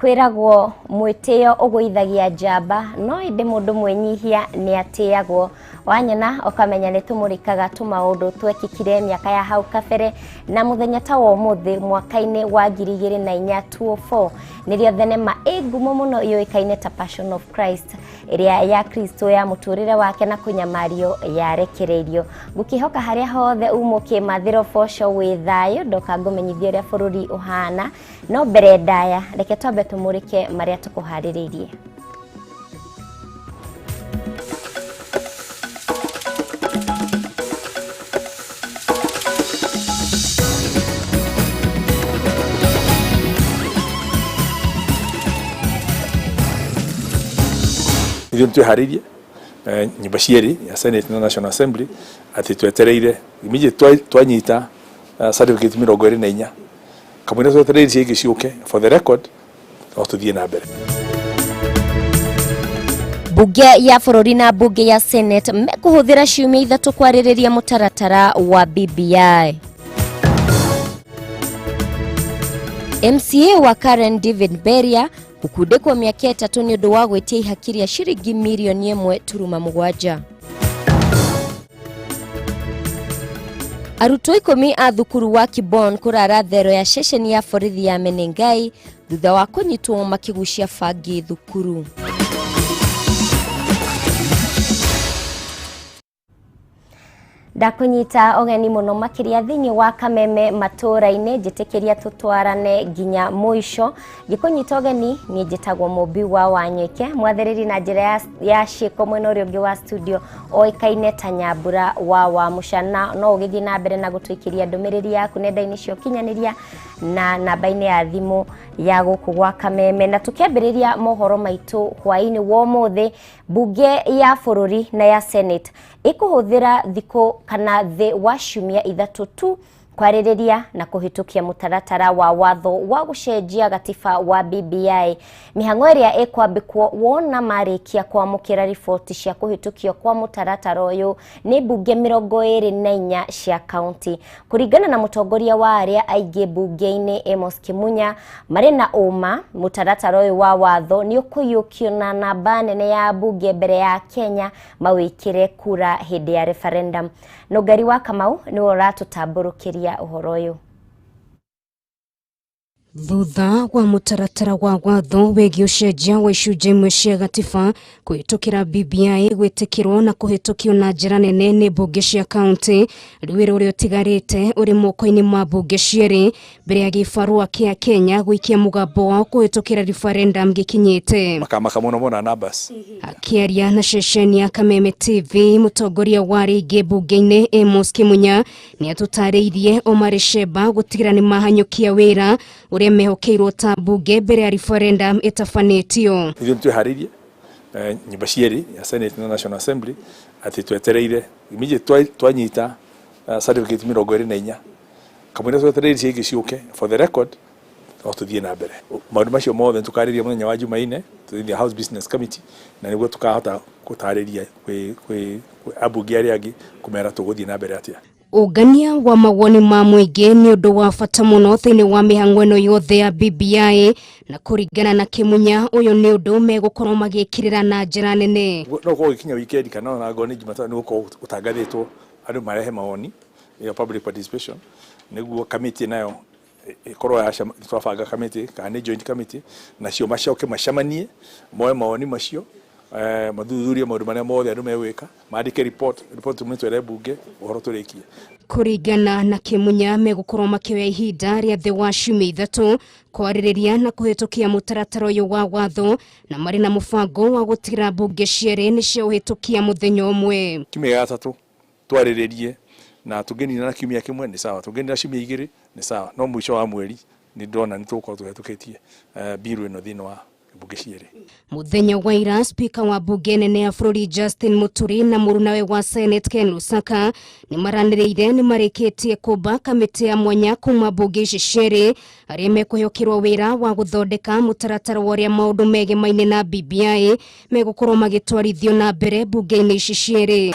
Kwĩragwo mwĩtĩo ũgũithagia njamba, no ĩndĩ mũndũ mwĩnyihia nĩ atĩagwo. Wanyona ũkamenya nĩ tũmũrĩkaga tũmaũndũ twekĩkire mĩaka ya hau kabere, na mũthenya ta wa ũmũthĩ mwaka-inĩ wa 2004 204 nĩrĩo thenema ĩ ngumo mũno yũĩkaine ta Passion of Christ ĩrĩa ya Kristo ya mũtũrĩre wake na kũnyamario yarekereirio. Ngũkĩhoka harĩa hothe uma ũkĩmathĩra ũboco wĩ thayũ, ndoka ngũmenyithia ũrĩa bũrũri ũhana. No mbere ndaya, reke twambe tũmũrĩke marĩa tũkũharĩrĩirie. Ithuĩ nĩtwĩharĩirie nyũmba cierĩ ya Senate na National Assembly atĩ twetereire immediately twanyita certificate 24 kamũira twetereire icio ingĩ ciũke for the record no tũthiĩ na mbere. Bunge ya bũrũri na bunge ya Senate mekũhũthĩra ciumia ithatũ kwarĩrĩria mũtaratara wa BBI. MCA wa Karen David Beria gũkundĩkwo mĩaka 3 nĩ ũndũ wa gwĩtia ihaki rĩa ciringi mirioni 1.7. Arutwo 10 a thukuru wa Kibon kũrara thero ya ceceni ya borithi ya Menengai thutha wa kũnyitwo makĩgucia bangi thukuru. Ndakũnyita ũgeni mũno makĩria thĩinĩ wa Kameme matũũra-inĩ, njĩtĩkĩria tũtwarane nginya mũico. Ngĩkũnyita ũgeni niĩ njĩtagwo Mũmbi wa Wanyeke, mwathĩrĩri na njĩra ya ciĩko mwena ũrĩa ũngĩ wa studio oĩkaine ta Nyambura wa Wamũcana. No ũgĩthiĩ na mbere na gũtũikĩria ndũmĩrĩri yaku nenda-inĩ cia ũkinyanĩria na namba-inĩ ya thimũ ya gũkũ gwa Kameme. Na tũkĩambĩrĩria mohoro maitũ hwaĩ-inĩ wa ũmũthĩ, mbunge ya bũrũri na ya Senate ĩkũhũthĩra thikũ kana thĩ wa ciumia ithatũ tu kwarĩrĩria na kũhĩtũkia mũtaratara wa watho wa gũcenjia gatiba wa BBI. Mĩhang'o ĩrĩa ĩkwambĩkwo wona marĩkia kwamũkĩra riboti cia kũhĩtũkio kwa mũtaratara ũyũ nĩ mbunge 24 cia kaunti. Kũringana na mũtongoria wa arĩa aingĩ mbunge-inĩ Amos Kimunya, marĩ na ũma mũtaratara ũyũ wa watho nĩ ũkũiyũkio na namba nene ya mbunge mbere ya Kenya mawĩkĩre kura hĩndĩ ya referendum. Nũngari wa Kamau nĩwe ũratũtambũrũkĩria ũhoro ũyũ. Thutha wa mũtaratara wa watho wĩgiĩ ũcenjia wa icunjĩ imwe cia gatiba kũhĩtũkĩra BBI gwĩtĩkĩrwo na kũhĩtũkio na njĩra nene nĩ mbunge cia kaunti, rĩu wĩra ũrĩa ũtigarĩte ũrĩ moko-inĩ ma mbunge cierĩ mbere ya gĩbarũa kĩa Kenya gũikia mũgambo wao kũhĩtũkĩra referendum gĩkinyĩte. Makamaka mũno mona numbers. Akĩaria na ceceni ya Kameme TV, mũtongoria wa rĩngĩ mbunge-inĩ Amos Kimunya nĩ atũtarĩirie Omar Sheba gũtigĩra nĩ mahanyũkia wĩra ũrĩa mehokeirwo ta mbunge mbere ya referendum ĩtabanĩtio. Ithuĩ nĩtwĩharĩirie nyũmba cierĩ ya Senate na National Assembly atĩ twetereire immediately twanyita certificate 24 kamũira twetereire icio ingĩ ciũke for the record no tũthiĩ na mbere. Maũndũ macio mothe tũkarĩria mũthenya wa Jumaine thĩinĩ wa House Business Committee na nĩguo tũkahota gũtarĩria kwĩ ambunge arĩa angĩ kũmera tũgũthiĩ na mbere atĩa. Ũngania wa mawoni ma mũingĩ nĩ ũndũ wa bata mũno thĩinĩ wa mĩhang'o ĩno yothe ya BBI na kũringana na Kĩmunya ũyũ nĩ ũndũ megũkorwo magĩkĩrĩra na njĩra nene. No ũkorwo ũgĩkinya weekend kana ona ngorwo nĩ Jumatano nĩ gũkorwo gũtangathĩtwo andũ marehe mawoni ya public participation nĩguo committee nayo ĩkorwo twabanga committee kana nĩ joint committee nacio macoke macemanie moe mawoni macio mathuthurie maũndũ marĩa mothe andũ megwĩka mandĩke report tũmĩtware mbunge ũhoro tũrĩkie. Kũringana na Kĩmunya megũkorwo makĩoya ihinda rĩa thĩ wa ciumia ithatũ kwarĩrĩria na kũhĩtũkia mũtaratara ũyũ wa watho na marĩ na mũbango wa gũtigĩra mbunge cierĩ nĩ ciaũhĩtũkia mũthenya ũmwe. Kiumia gĩa gatatũ twarĩrĩrie na tũngĩnina na kiumia kĩmwe nĩ sawa, tũngĩnina ciumia igĩrĩ nĩ sawa, no mũico wa mweri nĩ ndĩrona nĩ tũgũkorwo tũhĩtũkĩtie bill ĩno thĩinĩ wa mbunge cierĩ. Mũthenya wa ira Speaker wa mbunge nene ya bũrũri Justin Muturi na mũrunawe wa Senate Ken Lusaka nĩ maranĩrĩire nĩ marĩkĩtie kũmba kamĩtĩ ya mwanya kuma mbunge ici cierĩ arĩa mekũhĩũkĩrwo wĩra wa gũthondeka mũtaratara wa ũrĩa maũndũ megemaine na BBI megũkorwo magĩtwarithio na mbere mbunge-inĩ ici cierĩ.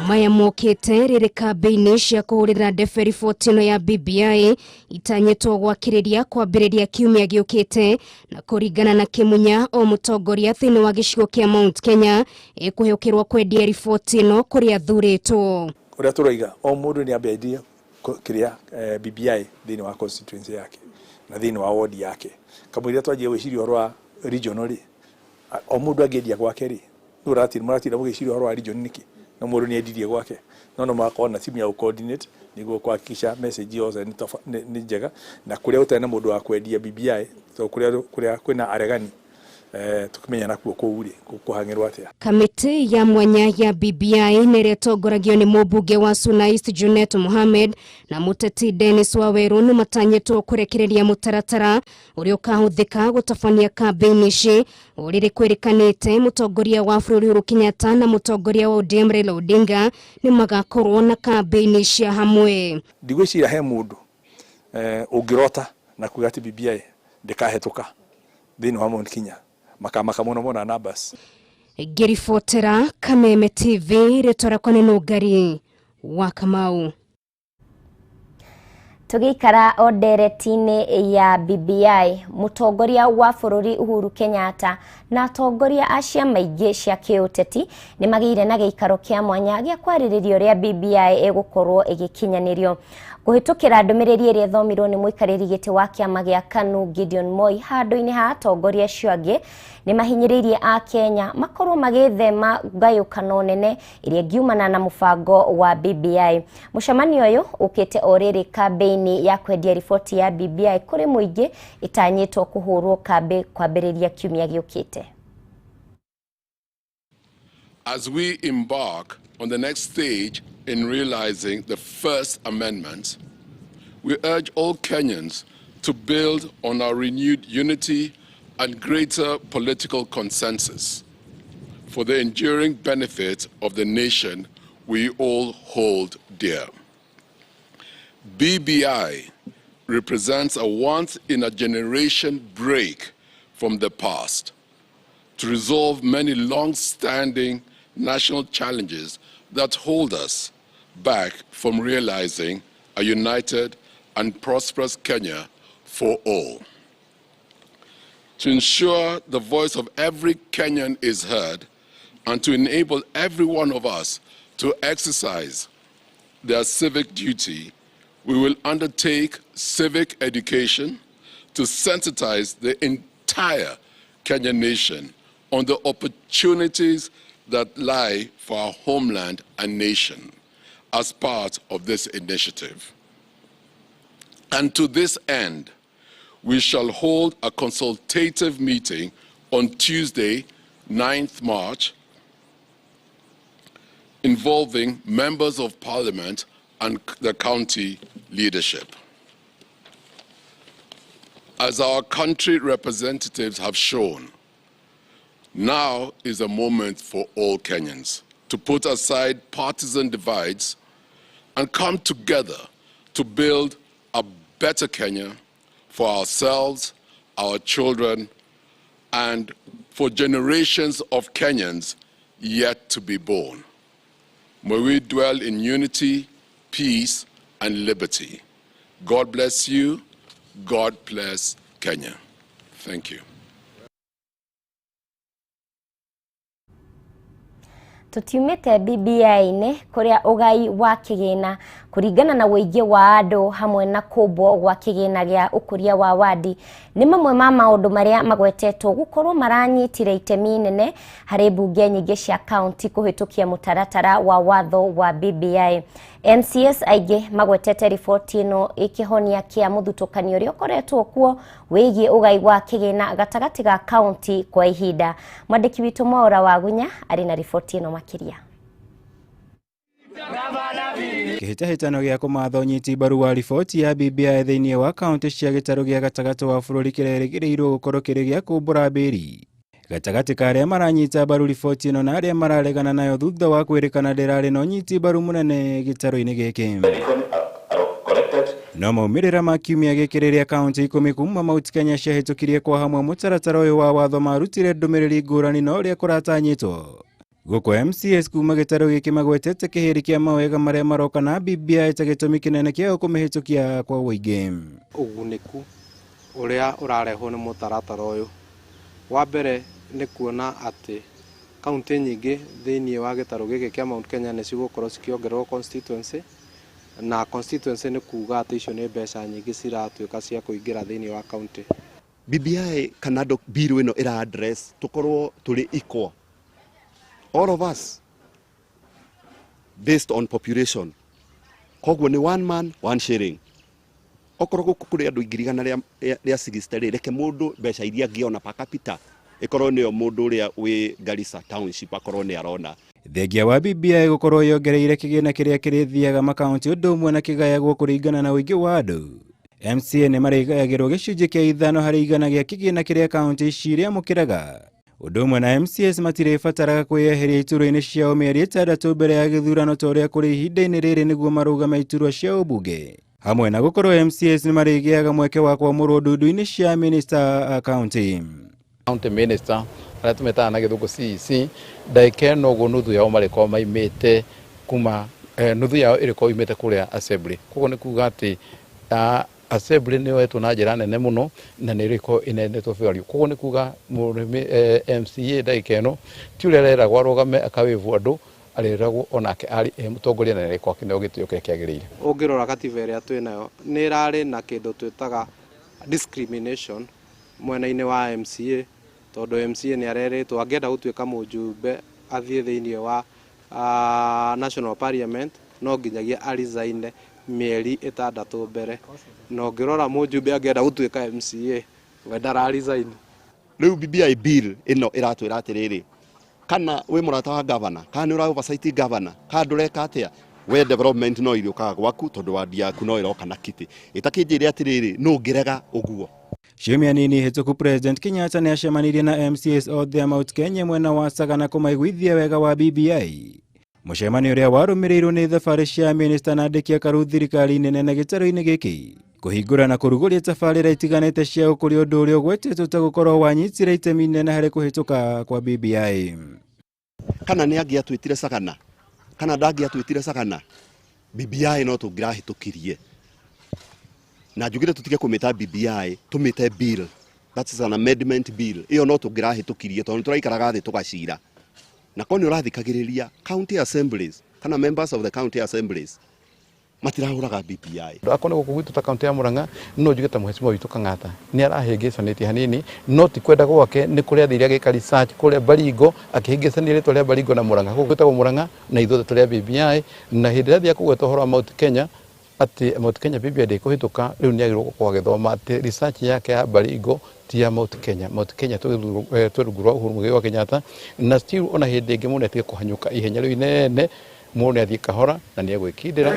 Maya mokĩte rĩrĩ kambĩini cia kũhũrĩra ndebe riboti ĩno ya BBI itanyĩtwo gwakĩrĩria kwambĩrĩria kiumia gĩũkĩte, na kũringana na Kimunya o mũtongoria thĩinĩ wa gĩcigo kĩa Mount Kenya ĩkũhĩũkĩrwo kwendia riboti ĩno kũrĩa athurĩtwo. Ũrĩa tũroiga o mũndũ nĩ ambe endie kĩrĩa BBI thĩinĩ wa constituency yake na thĩinĩ wa ward yake. Kamũira twanjia gwĩciria ũhoro wa regional rĩ, o mũndũ angĩendia gwake rĩ, nĩ mũratinda mũgĩciria ũhoro wa region nĩkĩ? No mũndũ nĩ endirie gwake, no magakorwo na timu ya coordinate nĩguo kuhakikisha message yothe nĩ njega, na kũrĩa gũtarĩ na mũndũ wa kwendia BBI to kũrĩa kwĩna aregani tukimenya nakuo kũu rĩ kũhang'ĩrwo atĩa. Kamĩtĩ ya mwanya ya BBI nĩ ĩrĩa ĩtongoragio nĩ mũmbunge wa Suna East Junet Mohamed na mũteti Dennis Waweru nĩ matanyĩtwo kũrekereria mũtaratara ũrĩa ũkahũthĩka gũtabania kambĩini ici. O rĩrĩ kwĩrĩkanĩte mũtongoria wa bũrũri Uhuru Kenyatta na mũtongoria wa ODM Raila Odinga nĩ magakorwo na kambĩini cia hamwe. Ndigwĩciria he mũndũ ũngĩrota na kuga atĩ BBI ndĩkahetũka thĩinĩ wa Mount Kenya, makamaka mũno mona numbers. Ngĩribotera Kameme TV, rĩtwa rĩakwa nĩ Nũngari wa Kamau. Tũgĩikara o ndereti-inĩ ya BBI, mũtongoria wa bũrũri Uhuru Kenyatta na atongoria a ciama ingĩ cia kĩũteti nĩ magĩire na gĩikaro kĩa mwanya gĩa kwarĩrĩria ũrĩa BBI ĩgũkorwo ĩgĩkinyanĩrio. Kũhĩtũkĩra ndũmĩrĩri ĩrĩa ĩthomirwo nĩ mũikarĩri gĩtĩ wa kĩama gĩa KANU Gideon Moi handũ-inĩ ha atongoria acio angĩ, nĩ mahinyĩrĩirie a Kenya makorwo magĩthema ngayũkano nene ĩrĩa ĩngiumana na mũbango wa BBI. Mũcemanio ũyũ ũkĩte o rĩrĩ kambĩini ya kwendia riboti ya BBI kũrĩ mũingĩ ĩtanyĩtwo kũhũrwo kambĩ kwambĩrĩria kiumia gĩũkĩte. As we embark on the next stage in realizing the First Amendment, we urge all Kenyans to build on our renewed unity and greater political consensus for the enduring benefit of the nation we all hold dear. BBI represents a once-in-a-generation break from the past to resolve many long-standing national challenges that hold us back from realizing a united and prosperous Kenya for all. To ensure the voice of every Kenyan is heard and to enable every one of us to exercise their civic duty, we will undertake civic education to sensitize the entire Kenyan nation on the opportunities that lie for our homeland and nation as part of this initiative. And to this end, we shall hold a consultative meeting on Tuesday, 9th March, involving members of parliament and the county leadership. As our country representatives have shown, now is a moment for all Kenyans to put aside partisan divides and come together to build a better Kenya for ourselves, our children, and for generations of Kenyans yet to be born. May we dwell in unity, peace, and liberty. God bless you. God bless Kenya. Thank you. Tutiumĩte BBI-inĩ kũrĩa ũgai wa kĩgĩna kũringana na ũingĩ wa andũ hamwe na kũmbwo gwa kĩgĩna gĩa ũkũria wa wadi nĩ mamwe ma maũndũ marĩa magwetetwo gũkorwo maranyitire itemi nene harĩ mbunge nyingĩ cia kaunti kũhĩtũkia mũtaratara wa watho wa BBI. MCS aingĩ magwetete riboti ĩno ĩkĩhonia kĩa mũthutũkanio ũrĩa ũkoretwo kuo wĩgiĩ ũgai wa kĩgĩna gatagatĩ ga kaunti kwa ihinda. Mwandĩki witũ Mwaura Wagunya arĩ na riboti ĩno makĩria. Kĩhĩtahĩtano gĩa kũmatha ũnyiti mbaru wa riboti ya BBI thĩinĩ wa kaunti cia gĩtarũ gĩa gatagatĩ wa bũrũri kĩrerĩgĩrĩirwo gũkorwo kĩrĩ gĩa kũmbũra mbĩri gatagatĩ ka arĩa maranyita mbaru riboti ĩno na arĩa mararegana nayo thutha wa kwĩrĩkana ndĩrarĩ na ũnyiti mbaru mũnene gĩtarũ-inĩ gĩkĩ. No maumĩrĩra ma kiumia gĩkĩ rĩrĩa kaunti 10 kuma Mount Kenya ciahĩtũkirie kwa hamwe mũtaratara ũyũ wa watho marutire ndũmĩrĩri ngũrani na ũrĩa kũratanyĩtwo. Gũkũ MCAs kuma gĩtarũ gĩkĩ magwetete kĩhĩri kĩa mawega marĩa maroka na BBI ta gĩtũmi kĩnene kĩa kũmĩhĩtũkia kwa ũingĩ. Ũgunĩku ũrĩa ũrarehwo nĩ mũtaratara ũyũ, wa mbere nĩ kuona atĩ kaunti nyingĩ thĩinĩ wa gĩtarũ gĩkĩ kĩa Mount Kenya nĩ cigũkorwo cikĩongererwo constituency, na constituency nĩ kuga atĩ icio nĩ mbeca nyingĩ ciratuĩka cia kũingĩra thĩinĩ wa kaunti. BBI kana bill ĩno ĩra address tũkorwo tũrĩ equal, all of us, based on population. Koguo nĩ one man one shilling. Okorwo gũkũ kũrĩ andũ 160,000 rĩ, reke mũndũ mbeca iria angĩona per capita ĩkorwo nĩyo mũndũ ũrĩa wĩ Garissa township akorwo nĩ arona. Thengia wa BBI gũkorwo yongereire kĩgĩna kĩrĩa kĩrĩthiaga makaunti ũndũ ũmwe na kĩgayagwo kũringana na ũingĩ wa andũ. MCA nĩ marĩgayagĩrwo gĩcunjĩ kĩa 5% gĩa kĩgĩna kĩrĩa kaunti ici irĩamũkĩraga. Ũndũ ũmwe na MCAs matirĩbataraga kwĩyeheria iturwa-inĩ ciao mĩeri 6 mbere ya gĩthurano ta ũrĩa kũrĩ ihinda-inĩ rĩrĩ nĩguo marũgame iturwa cia ũmbunge. Hamwe na gũkorwo MCAs nĩ marĩgĩaga mweke wa kwamũrwo ndundu-inĩ cia minister a county. County minister arĩa tũmetaga na gĩthũngũ CEC, ndagĩka ĩno ũguo nuthu yao marĩkorwo maimĩte kuma nuthu yao ĩrĩkorwo imĩte kũrĩa assembly. Koguo nĩ kuga atĩ assembly nĩ yoetwo na njĩra nene mũno na nĩ ĩrĩkorwo ĩnenetwo value. Koguo nĩ kuga mũrĩmi MCA ndagĩka ĩno ti ũrĩa areragwo arũgame akawĩvu andũ, arĩragwo onake arĩ mũtongoria na nĩarĩkorwo akĩneo gĩtĩo kĩrĩa kĩagĩrĩire. Ũngĩrora katiba ĩrĩa twĩnayo nĩ ĩrarĩ na kĩndũ twĩtaga discrimination mwena-inĩ wa MCA, tondũ MCA nĩ arerĩtwo angĩenda gũtuĩka mũjumbe athiĩ thĩinĩ wa National Parliament no nginyagia arisaine mĩeri 6 mbere, na ũngĩrora mũjumbe angĩenda gũtuĩka MCA we ndara resign. Rĩu BBI bill ĩno ĩratwĩra atĩrĩrĩ, kana wĩ mũrata wa governor, kana nĩ ũra oversight governor, kana ndũreka atĩa, we development no iriũkaga gwaku tondũ wadi yaku no ĩroka na kiti. Ĩtakĩnjĩre atĩrĩrĩ, nũ ũngĩrega ũguo? Ciumia nini hĩtũku President Kenyatta nĩ acemanirie na MCAs othe a Mount Kenya mwena wa Sagana kũmaiguithia wega wa BBI. Mũcemanio ũrĩa warũmĩrĩirwo nĩ thabarĩ cia minista na andĩki a karu thirikari-inĩ nene gĩtarũ-inĩ gĩkĩ kũhingũra na kũrugũria tabarĩra itiganĩte cia ũkũria, ũndũ ũrĩa ũgwetetwo ta gũkorwo wanyitire itemi inene harĩ kũhĩtũka kwa BBI. Kana nĩ angĩatwĩtire Sagana, kana ndangĩatwĩtire Sagana, BBI no tũngĩrahĩtũkirie. Na njugire tũtige kũmĩta BBI, tũmĩte bill. That is an amendment bill. Ĩyo no tũngĩrahĩtũkirie tondũ tũraikaraga thĩ tũgacira. Na korwo nĩ ũrathikagĩrĩria county assemblies kana members of the county assemblies matirahũraga BBI. Akorwo nĩ gũkũ gwitũ ta kaunti ya Murang'a, no njuge ta mũhecimiwa witũ Kang'ata nĩ arahĩngĩcanĩtie hanini, no ti kwenda gwake, nĩ kũrĩa athire agĩka research kũrĩa Baringo, akĩhĩngĩcania rĩtwa rĩa Baringo na Murang'a. Gũkũ gwĩtagwo Murang'a na ithuothe tũrĩ a BBI, na hĩndĩ ĩrĩa athiaga kũgweta ũhoro wa Mount Kenya atĩ Mount Kenya BBI ndĩkũhĩtũka, rĩu nĩ agĩrĩirwo gũkorwo agĩthoma atĩ research yake ya Baringo ti ya Mount Kenya. Mount Kenya twĩ rungu rwa Uhuru Muigai wa Kenyatta, na still ona hĩndĩ ĩngĩ mũndũ nĩatige kũhanyũka ihenya rĩu inene, mũndũ nĩathiĩ kahora na nĩegwĩkindĩra.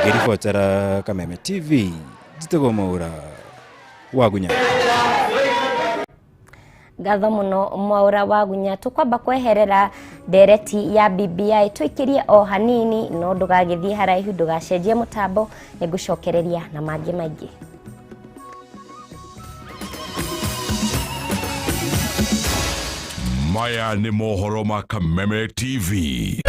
Ngĩribotera Kameme TV, njĩtagwo Mwaura Wagunya. Ngatho mũno Mwaura Wagunya. Tũkwamba kweherera ndereti ya BBI tũikĩrie o hanini, no ndũgagĩthiĩ haraihu, ndũgacenjie mũtambo, nĩngũcokereria na mangĩ maingĩ. Maya nĩ mohoro ma Kameme TV.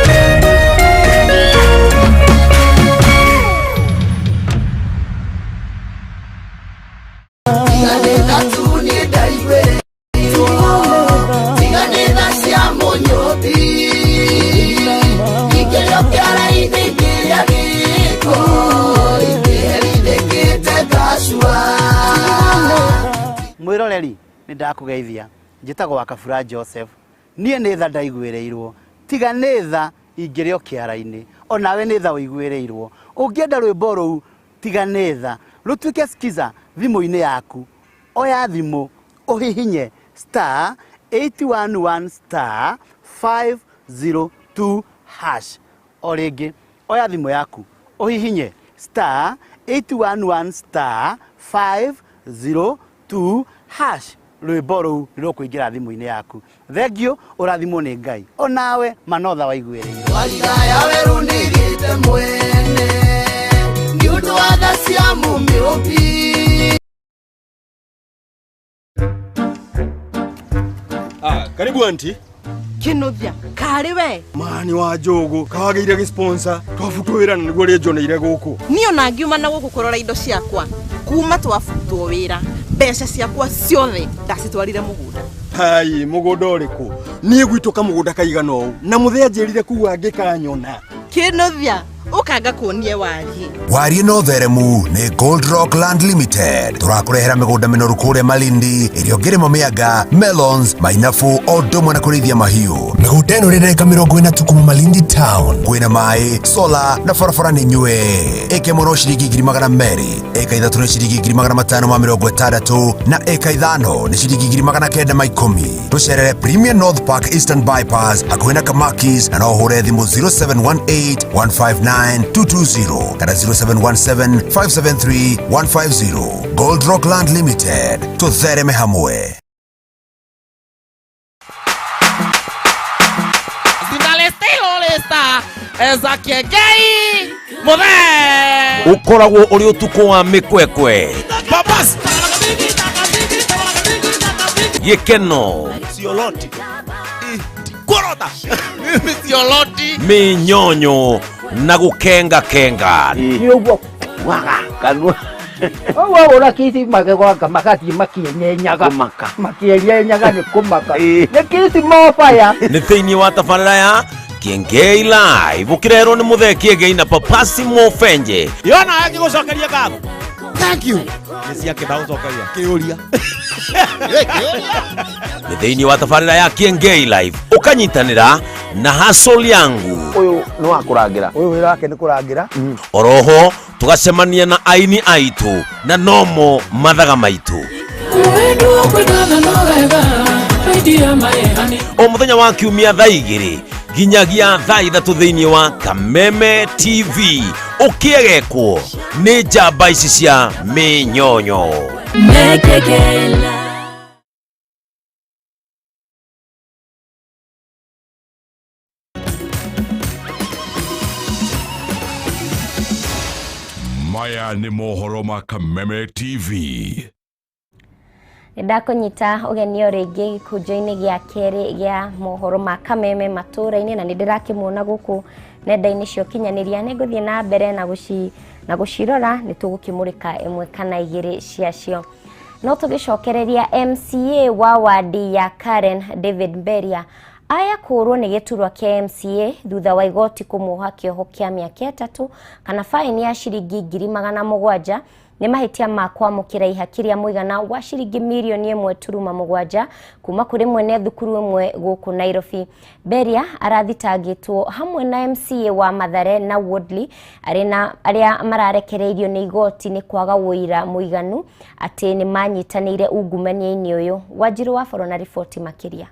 Mwiroreri nĩ ndakũgeithia, njĩtagwo wa Kabura Joseph. Niĩ nĩ tha ndaiguĩrĩirwo, tiga nĩ tha ingĩrĩ o kĩara-inĩ, onawe nĩ tha ũiguĩrĩirwo. Ũngĩenda rwĩmbo rũu tiga nĩ tha rũtuĩke skiza thimũ-inĩ yaku, oya thimũ ũhihinye star 811 star 502 hash. O rĩngĩ oya thimũ yaku ũhihinye star 811 star 502 hash, rwĩmbo rũu nĩ rũkũingĩra thimũ-inĩ yaku. Thengio, ũrathimwo nĩ Ngai, onawe manotha waiguĩrĩirwo. Warigaya werũ nĩgĩte mwene nĩ ũndũ wa tha cia mũmĩũmbi. Karibu auntie. Kinuthia karĩ we mani wa njogu kawagĩire gĩ-sponsor twabutwo wĩra na nĩguo rĩnjoneire gũkũ. Niĩ ona ngiuma na gũkũ kũrora indo ciakwa kuma twabutwo wĩra mbeca ciakwa ciothe ndacitwarire mũgũnda. Hai mũgũnda ũrĩkũ? Niĩ gwitũ kamũgũnda kaigana ũũ na mũthee anjĩrire kuga angĩkanyona. Kinuthia ukanga kuonie warie. Warie no theremu ni Gold Rock Land Limited. Turakũrehera mĩgũnda mĩnoru kũrĩa Malindi ĩrĩa ũngĩrĩma mĩanga, melons, mainabu o ũndũ ũmwe na kũrĩithia mahiũ. Mĩgũnda ĩno ĩrĩ ndagĩka 40 tu kuma Malindi town. Kwĩna maĩ, solar na barabara nĩ nyue. Ĩka ĩmwe no ciringi 200,000, ĩka 3 nĩ ciringi 560,000 na ĩka 5 nĩ ciringi 910,000. Tũcerere Premier North Park Eastern Bypass hakuhĩ na Kamakis na no ũhũre thimũ 0718 159 220 kana 0717 573 150. Gold Rock Land Limited, tuthereme hamwe. Ukoragwo uri utuku wa mikwekwe Babas gikeno sioloti korota sioloti minyonyo na gukenga kenga ni uguo waga kanua ũguo ũra kisi magegwaka magathiĩ makienyenyaga makienyenyaga nĩ kũmaka nĩ kisi mobaya. Nĩ thĩinĩ wa tabarĩra ya Kiengei Live ũkĩrerwo nĩ Mũthee Kiengei na Papasi Mofenje. Yona agĩgũcokeria ngatho. Thank you. Nĩ ciake ndagũcokeria kĩũria. Nĩ thĩinĩ wa tabarĩra ya Kiengei Live ũkanyitanĩra na Hustle yangu. Ũyũ nĩ wa kũrangĩra. Ũyũ wĩra wake nĩ kũrangĩra. Oroho tugacemania na aini aitu na nomo mathaga maitu. O muthenya wa kiumia thaa 2 nginyagia thaa 3 thĩinĩ wa Kameme TV ũkĩegekwo nĩ njamba ici cia mĩnyonyo. Maya nĩ mohoro ma Kameme TV. Ndakũnyita ũgeni o rĩngĩ gĩkũnjo-inĩ gĩa kerĩ gĩa mohoro ma Kameme matũũra-inĩ na nĩ ndĩrakĩmuona gũkũ nenda-inĩ cia ũkinyanĩria. Nĩ ngũthiĩ na mbere na gũcirora nĩ tũgũkĩmũrĩka ĩmwe kana igĩrĩ ciacio. No tũgĩcokereria MCA wa wadi ya Karen David Mberia aya kũũrwo nĩ gĩturwa kĩa MCA thutha wa igoti kũmuoha kĩoho kĩa mĩaka 3 kana faini ya ciringi 700,000 nĩ mahĩtia ma kwamũkĩra ihaki rĩa mũigana wa ciringi mirioni 1.7 kuma kũrĩ mwene thukuru ĩmwe gũkũ Nairobi. Mberia arathitangĩtwo hamwe na MCA wa Mathare na Woodley arĩa mararekereirio nĩ igoti nĩ kwaga ũira mũiganu atĩ nĩ manyitanĩire ungumania-inĩ ũyũ. Wanjiru wa Boro na riboti makĩria.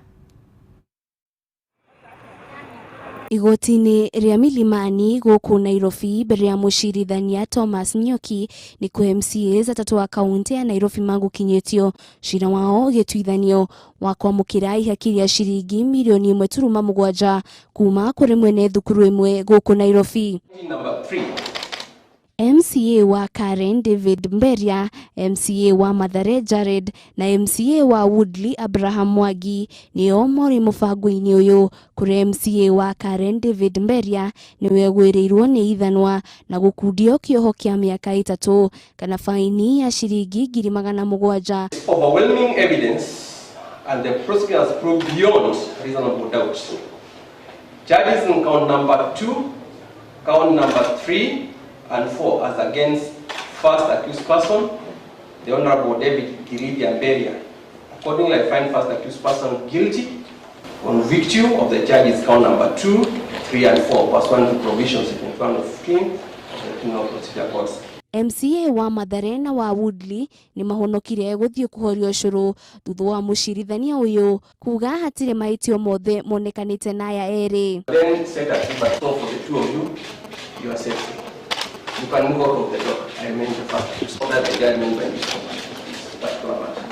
Igoti-inĩ rĩa Milimani gũkũ Nairobi mbere ya mũcirithania Thomas Nyoki nĩ kũ MCAs atatũ a kaunti ya Nairobi magũkinyĩtio cira wao ũgĩtuithanio wa kwamũkĩra ihaki rĩa ciringi mirioni 1.7 kuma kũrĩ mwene thukuru ĩmwe gũkũ Nairobi. MCA wa Karen David Mberia, MCA wa Mathare Jared na MCA wa Woodley Abraham Mwagi nĩo morĩ mũbango-inĩ ũyũ. Kũrĩ MCA wa Karen David Mberia nĩwe gwĩrĩirwo nĩ ithanwa na gũkundio kĩoho kĩa mĩaka 3 kana faini ya ciringi 700,000. Overwhelming evidence and the prosecutors proved beyond reasonable doubt. Charges in count number 2, count number 3 and 4 as against first accused person, the Honorable David Kirithi Mberia. Accordingly, I find first accused person guilty on virtue of the charges count number 2, 3 and 4 pursuant to provisions in 115 of the Criminal Procedure Codes. MCA wa Mathare na wa Woodley nĩ mahonokire gũthiĩ kũhorio cũrũ thutha wa mũcirithania ũyũ kuga hatirĩ mahĩtio mothe monekanĩte na aya erĩ. Then set aside, so for the two of you, you are safe. You can move out of the dock. I remain the first. So that the judgment by this particular matter.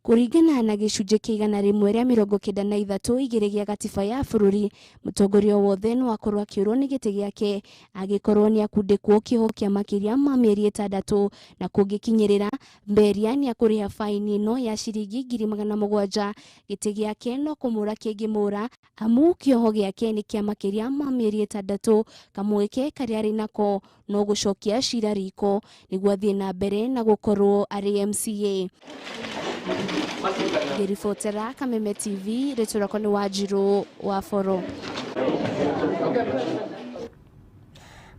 Kũringana na gĩcunjĩ kĩa 193(2) gĩa gatiba ya bũrũri, mũtongoria wothe no akorwo akĩũrwo nĩ gĩtĩ gĩake angĩkorwo nĩ akundĩkwo kĩoho kĩa makĩria ma mĩeri 6 na kũngĩkinyĩrĩra Mberia nĩ akũrĩha faini ĩno ya ciringi 700,000. Gĩtĩ gĩake no kũmũra kĩngĩmũra amu kĩoho gĩake nĩ kĩa makĩria ma mĩeri 6. Kamweke karĩa arĩ nako no gũcokia cira riko nĩguo athiĩ na mbere na gũkorwo arĩ MCA. Ngĩribotera Kameme TV, rĩtwa rĩakwa nĩ Wanjirũ wa Boro.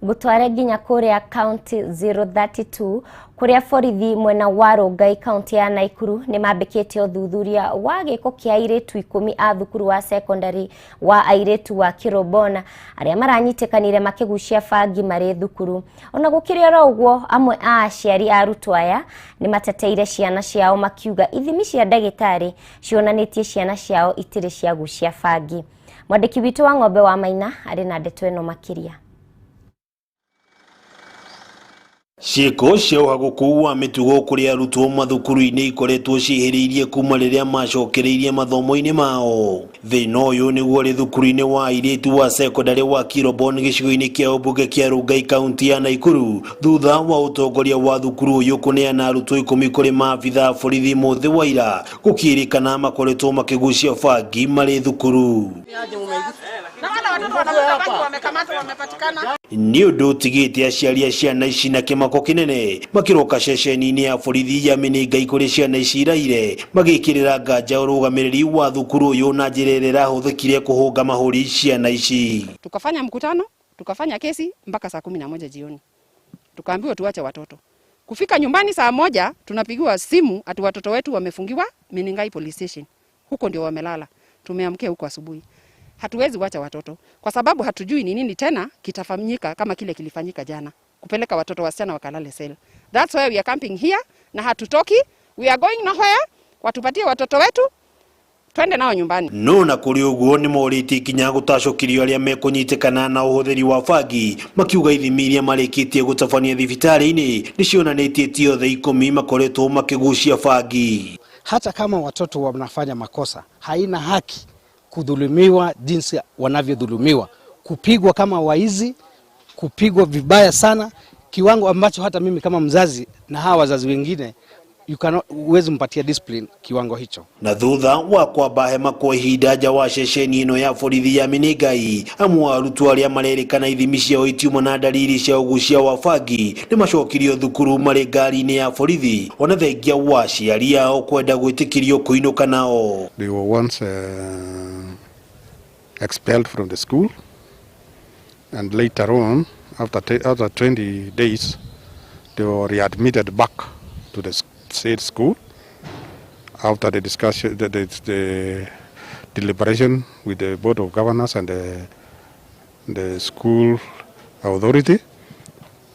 Ngũtware nginya kũrĩa county 032 kũrĩa borithi mwena wa Rongai kaunti ya Naikuru nĩ mambĩkĩte ũthuthuria wa gĩko kĩa airĩtu 10 a thukuru wa secondary wa airĩtu wa Kirobona arĩa maranyitĩkanire makĩgucia bangi marĩ thukuru. Ona gũkĩrĩ oro ũguo, amwe a aciari a arutwo aya nĩ mateteire ciana ciao makiuga ithimi cia ndagĩtarĩ cionanĩtie ciana ciao itirĩ ciagucia bangi. Mwandĩki witũ wa Ng'ombe wa Maina arĩ na ndeto ĩno makĩria. Ciĩko cia ũhagũku wa mĩtugo kũrĩ arutwo mathukuru-inĩ ikoretwo ciĩhĩrĩirie kuma rĩrĩa macokereirie mathomo-inĩ mao. Thĩna ũyũ nĩguo ũrĩ thukuru-inĩ wa airĩtu wa secondary wa Kirobon gĩcigo-inĩ kĩa ũmbunge kĩa Rongai kaunti ya Naikuru thutha wa ũtongoria wa thukuru ũyũ kũneana arutwo 10 kũrĩ maabitha a borithi mũthĩ wa ira gũkĩrĩkana makoretwo makĩgucia bangi marĩ thukuru. Nĩ ũndũ ũtigĩte aciari a ciana ici na kĩmako kĩnene makĩroka ceceni-inĩ ya borithi ya Menengai kũrĩ ciana ici iraire magĩkĩrĩra nganja ũrũgamĩrĩri wa thukuru ũyũ na njĩra ĩrĩa ĩrahũthĩkire kũhũnga mahũri ciana ici. Tukafanya mkutano, tukafanya kesi mpaka saa 11 jioni. Tukaambiwa tuache watoto. Kufika nyumbani saa 1 tunapigiwa simu ati watoto wetu wamefungiwa Menengai Police Station. Huko ndio wamelala. Tumeamkia huko asubuhi. Hatuwezi wacha watoto kwa sababu hatujui ni nini tena kitafanyika kama kile kilifanyika jana. Kupeleka watoto wasichana wakalale cell. That's why we are camping here na hatutoki. We are going nowhere. Watupatie watoto wetu twende nao nyumbani. No na kũrĩ ũguo nĩ morĩtie ikinya gũtacũkĩrio arĩa mekũnyitĩkana na ũhũthĩri wa bangi makiuga ithimi iria marĩkĩtie gũtabania thibitarĩ-inĩ nĩcionanĩtie ti othe 10 makoretwo makĩgucia bangi. Hata kama watoto wanafanya makosa, haina haki kudhulumiwa jinsi wanavyodhulumiwa, kupigwa kama waizi, kupigwa vibaya sana, kiwango ambacho hata mimi kama mzazi na hawa wazazi wengine huwezi mpatia discipline kiwango hicho. Na thutha wa kwamba hema kwa ihinda nja wa ceceni ĩno ya borithi ya Menengai, amwe a arutwo arĩa marerĩkana ithimi ciao itiuma na dalili cia ũgucia wa bangi nĩ macokirio thukuru marĩ ngari-inĩ ya borithi ona thengia wa aciari ao kwenda gwĩtĩkĩrio kũinũka nao. They were once expelled from the school, and later on after 20 days they were readmitted back to the state school after the discussion, the deliberation with the board of governors and the school authority.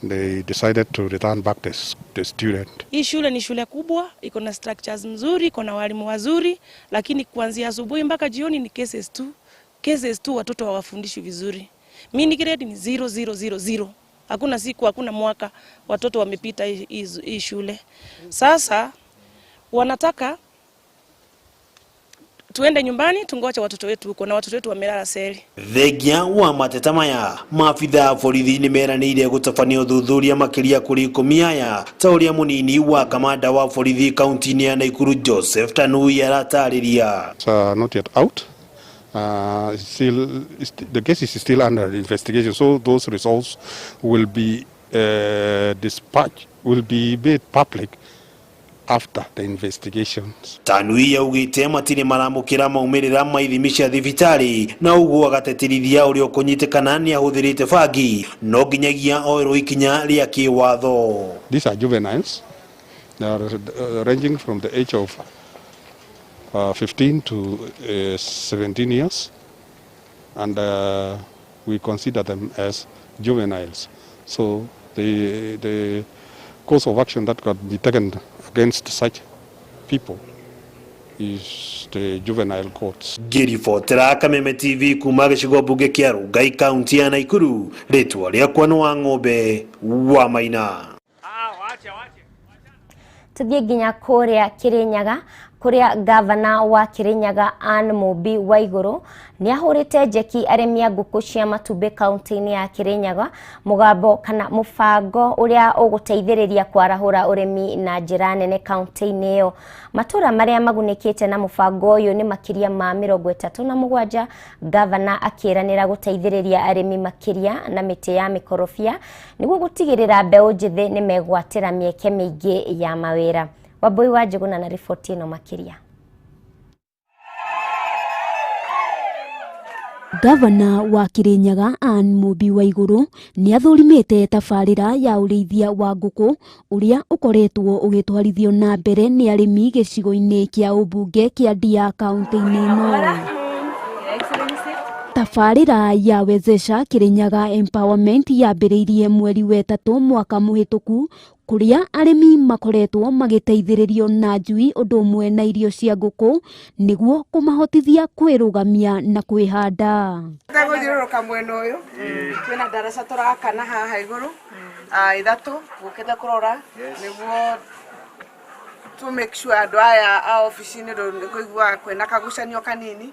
They decided to return back the student. Hii shule ni shule kubwa, iko na structures mzuri, iko na walimu wazuri, lakini kuanzia asubuhi mpaka jioni ni cases tu. Cases tu, watoto hawafundishwi vizuri. Mini grade ni 0000. Hakuna siku, hakuna mwaka watoto wamepita hii shule. Sasa wanataka tuende nyumbani tungoje watoto wetu huko, na watoto wetu wamelala seli. Thengia wa mateta maya, maabitha a borithi nĩ meranĩire gũtabania ũthuthuria makĩria kũrĩ 10 aya ta ũrĩa mũnini wa kamanda wa borithi kaunti-inĩ ya Naikuru Joseph Tanui aratarĩria. It's not yet out. The case is still under investigation, so those results will be dispatched, will be made public after the investigations. Tanui augite matirĩ maramũkĩra maumĩrĩra ma ithimi cia thibitarĩ na ũguo agateterithia ũrĩa ũkũnyitĩkana nĩ ahũthĩrĩte bangi no nginyagia oerwo ikinya rĩa kĩwatho. These are juveniles. They are ranging from the age of 15 to 17 years, and we consider them as juveniles. So the course of action that can be taken against such people is the juvenile courts. Ngĩribotera Kameme TV kuma gĩcigo mbunge kĩa Rongai kaunti ya Naikuru, rĩtwa rĩakwa nĩ wa Ng'ombe wa Maina. Tuthiĩ nginya kũrĩa Kirinyaga Kuria gavana wa Kirinyaga Ann Mumbi Waiguru nĩ ahũrĩte njeki arĩmi a ngũkũ cia matumbĩ kaunti-inĩ ya Kirinyaga mũgambo kana mũbango ũrĩa ũgũteithĩrĩria kwarahũra ũrĩmi na njĩra nene kaunti-inĩ ĩyo. Matũra marĩa magunĩkĩte na mũbango ũyũ nĩ makĩria ma 37. Gavana akĩranĩra gũteithĩrĩria arĩmi makĩria na mĩtĩ ya mĩkorobia nĩguo gũtigĩrĩra mbeũ njĩthĩ nĩ megwatĩra mĩeke mĩingĩ ya mawĩra. Wambui wa Njuguna na riboti ĩno makĩria. Gavana wa Kirinyaga Ann Mumbi Waiguru nĩ athũrimĩte tabarĩra ya ũrĩithia wa ngũkũ ũrĩa ũkoretwo ũgĩtwarithio na mbere nĩ arĩmi gĩcigo-inĩ kĩa ũmbunge kĩa Ndia kaunti-inĩ ĩno. Tabarĩra ya Wezesha Kirinyaga Empowerment yambĩrĩirie mweri wa 3 mwaka mũhĩtũku kũrĩa arĩmi makoretwo magĩteithĩrĩrio na njui ũndũ ũmwe na irio cia ngũkũ nĩguo kũmahotithia kwĩrũgamia na kwĩhanda. Gũthiũrũrũka mwena ũyũ kwĩna ndaraca tũrakana haha igũrũ ithatũ gũkĩte kũrora nĩguo to make sure andũ aya a obici-inĩ kũiguaga kwĩna kagucanio kanini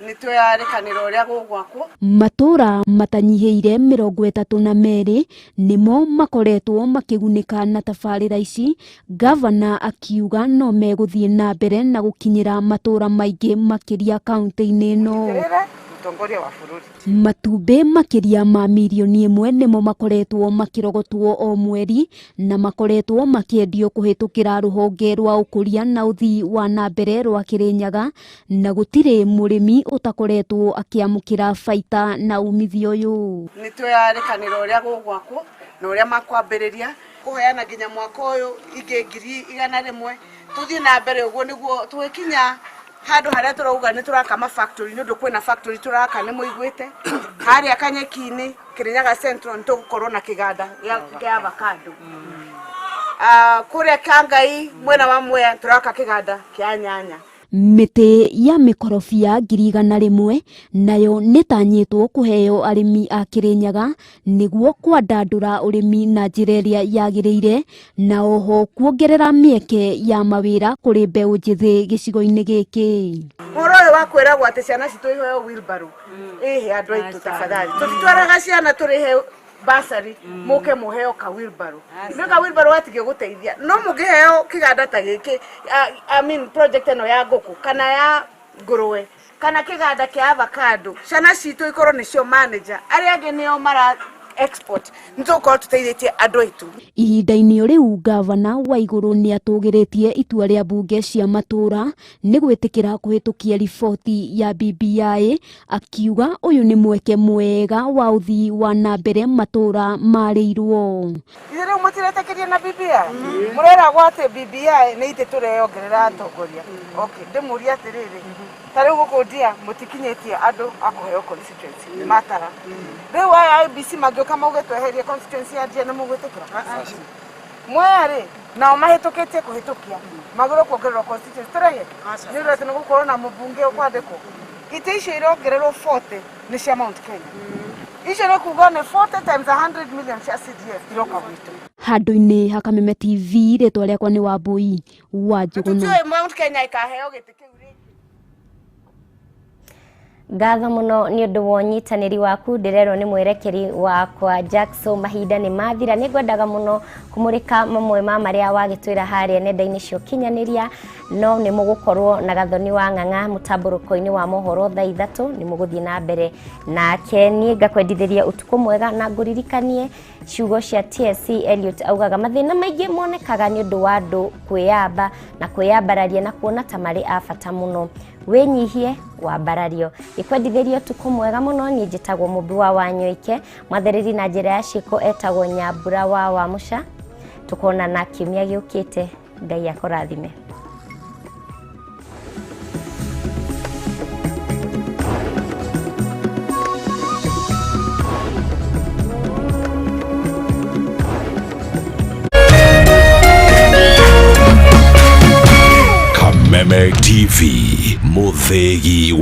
nĩ tweyarĩkanĩra ũrĩa gũgwakwo. Matũra matanyihĩire 32 nĩmo makoretwo makĩgunĩka na tabarĩra ici. Gavana akiuga no megũthiĩ na mbere na gũkinyĩra matũra maingĩ makĩria kaunti-inĩ ĩno. Mũtongoria wa bũrũri. Matumbĩ makĩria ma mirioni 1 nĩmo makoretwo makĩrogotwo o mweri na makoretwo makĩendio kũhĩtũkĩra rũhonge rwa ũkũria na ũthii wa na mbere rwa Kirinyaga na gũtirĩ mũrĩmi ũtakoretwo akĩamũkĩra baita na umithio ũyũ. Nĩ tweyarĩkanĩra ũrĩa gũgwakwo na ũrĩa makwambĩrĩria kũheana nginya mwaka ũyũ ingĩ 100,000 tũthiĩ na mbere ũguo nĩguo tũgĩkinya handũ harĩa tũrauga nĩ tũraka ma factory nĩ ũndũ kwĩna factory tũraka nĩ mũiguĩte harĩa Kanyeki-inĩ Kirinyaga Central nĩ tũgũkorwo na kĩganda gĩa avocado. Kũrĩa Kangai mwena wa Mwea tũraka kĩganda kĩa nyanya. Mĩtĩ ya mĩkorobia 100,000 nayo nĩtanyĩtwo kũheo arĩmi a Kirinyaga nĩguo kwandandũra ũrĩmi na njĩra ĩrĩa yagĩrĩire na oho kuongerera mĩeke ya mawĩra kũrĩ mbeũ njĩthĩ gĩcigo-inĩ gĩkĩ. Ũhoro ũyũ wa kwĩragwo atĩ ciana citũ iheo wheelbarrow ĩhe andũ aitũ tafadhali, tũtitwaraga ciana tũrĩhe basari muke muheo ka wheelbarrow nĩ ka wheelbarrow gatige gũteithia no mũngĩheo kĩganda ta gĩkĩ I mean project ĩno ya ngũkũ kana ya ngũrũwe kana kĩganda kĩa avocado ciana citũ ikorwo nĩcio manager arĩa angĩ nĩo mara export nĩ tũgũkorwo tũteithĩtie andũ aitũ. Ihinda-inĩ rĩu Gavana Waiguru nĩ atũgĩrĩtie itua rĩa mbunge cia matũra nĩ gwĩtĩkĩra kũhĩtũkia riboti ya BBI akiuga ũyũ nĩ mweke mwega wa ũthii wa na mbere matũra marĩirwo. Ithuĩ rĩu mũtiretĩkĩria na BBI mũreragwo atĩ BBI nĩ itĩ tũreyongerera atongoria. Okay, ndĩmũrie atĩrĩrĩ, ta rĩu gũkũ Ndia mũtikinyĩtie andũ a kũheo constituency nĩ matara rĩu aya IEBC mangĩũka mauge tweherie constituency ya Ndia nĩ mũgwĩtĩkĩra? Mwea rĩ nao mahĩtũkĩtie kũhĩtũkia magĩrĩirwo kuongererwo constituency tũrehe nĩ ũndũ atĩ nĩ gũkorwo na mũmbunge ũkwandĩkwo. Itĩ icio irongererwo 40 nĩ cia Mount Kenya, icio nĩ kuga nĩ 40 times 100 million cia CDF iroka gwitũ. Handũ-inĩ ha Kameme TV rĩtwa rĩakwa nĩ Wambui wa Njuguna. Tũtiũĩ Mount Kenya ĩkaheo gĩtĩ kĩu rĩngĩ. Ngatho mũno nĩ ũndũ wa ũnyitanĩri waku ndĩrerwo nĩ mwerekeri wakwa Jackson mahinda nĩ mathira. Nĩ ngwendaga mũno kũmũrĩka mamwe ma marĩa wagĩtwĩra harĩa nenda-inĩ cia ũkinyanĩria no nĩ mũgũkorwo na Gathoni wa Ng'ang'a mũtambũrũko-inĩ wa mohoro thaa 3 nĩ mũgũthiĩ na mbere nake. Niĩ ngakwendithĩria ũtukũ mwega na ngũririkanie ciugo cia TSC Elliot augaga mathĩna maingĩ monekaga nĩ ũndũ wa andũ kwĩyamba na kwĩyambararia na kuona ta marĩ a bata mũno. Wĩnyihie wambarario. Gĩkwendithĩria ũtukũ mwega mũno. Niĩ njĩtagwo Mũmbi wa Wanyoike, mwathereri na njĩra ya ciĩko etagwo Nyambura wa Wamũca. Tũkonana kiumia gĩũkĩte. Ngai akũrathime. Kameme TV, mũthĩgi wa